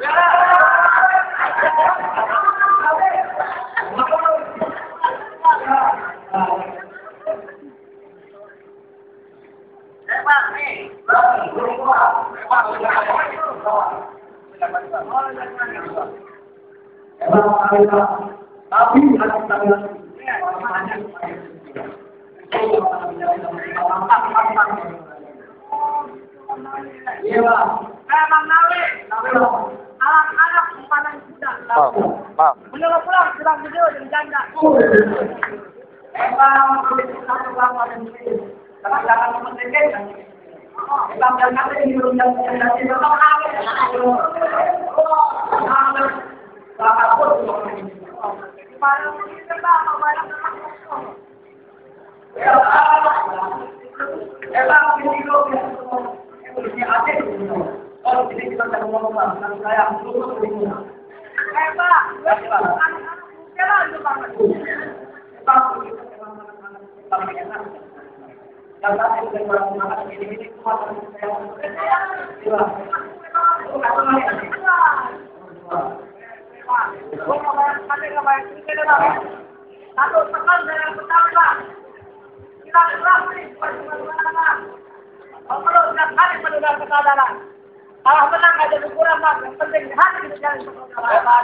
Yeah. Tapi anak-anak simpanan kuda. Belum pulang sedang video dan janda. Emang satu lama dan jangan mendengar. Emang jangan nanti belum jam nanti belum satu tekan dengan pertama kita berani perjuangan. Kalau setiap hari mendengar kesadaran, kalau menang aja kurang bang, yang penting hati kita jalan kesadaran.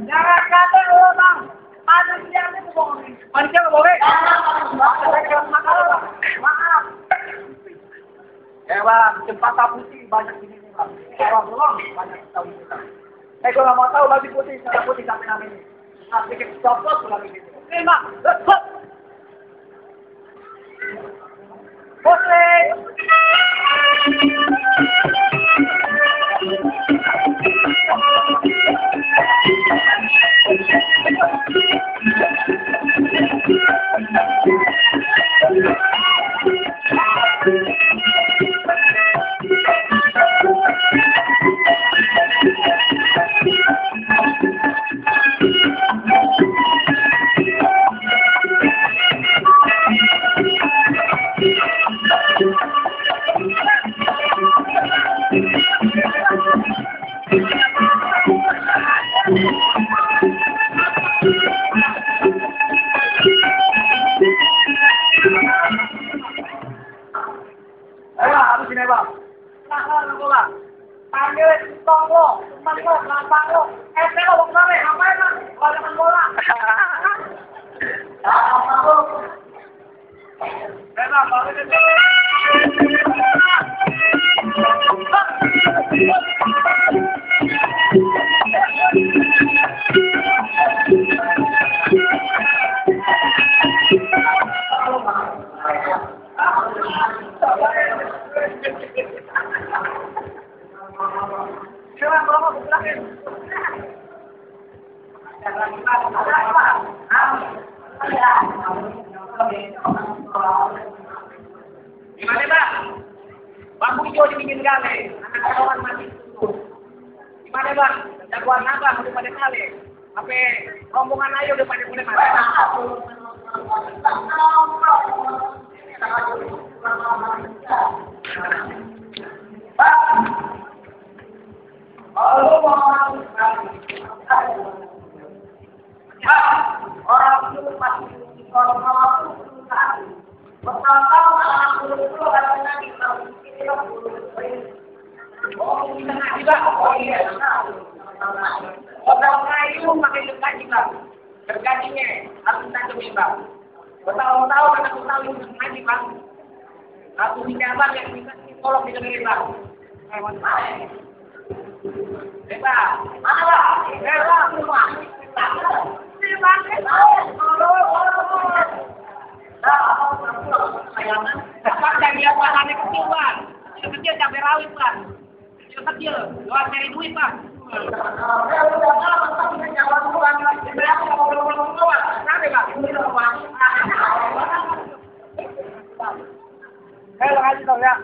Jangan kata orang manusia itu bohong. Manusia boleh. Maaf. Ya bang, cempaka putih banyak di sini bang. Orang banyak tahu kita. Kalau mau tahu lagi putih, cara putih sampai nama ini. Sedikit copot lagi ini. Oke bang, putih. Gimana bang? Bambu hijau di pinggir kali, anak orang mati itu. Gimana bang? Jagoan abang udah pada kali. Sampai rombongan ayo udah pada mulai mati. Orang itu pasti orang kayu pakai gergaji bang, gergajinya harus tajam bang. Bertahun-tahun anak tahu gergaji bang. Aku punya abang yang bisa tolong didengerin bang. Bang, mana bang? Bang, rumah. Bang, dia pasannya kecil bang. Kecil cabai rawit bang. Kecil, doang cari duit bang. Kasih tau ya.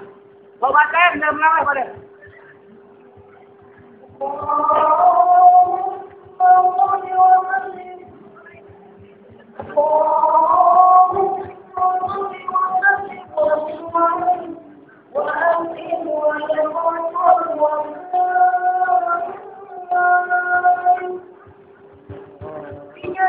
Bawa tem, jangan melawai pada. Iya,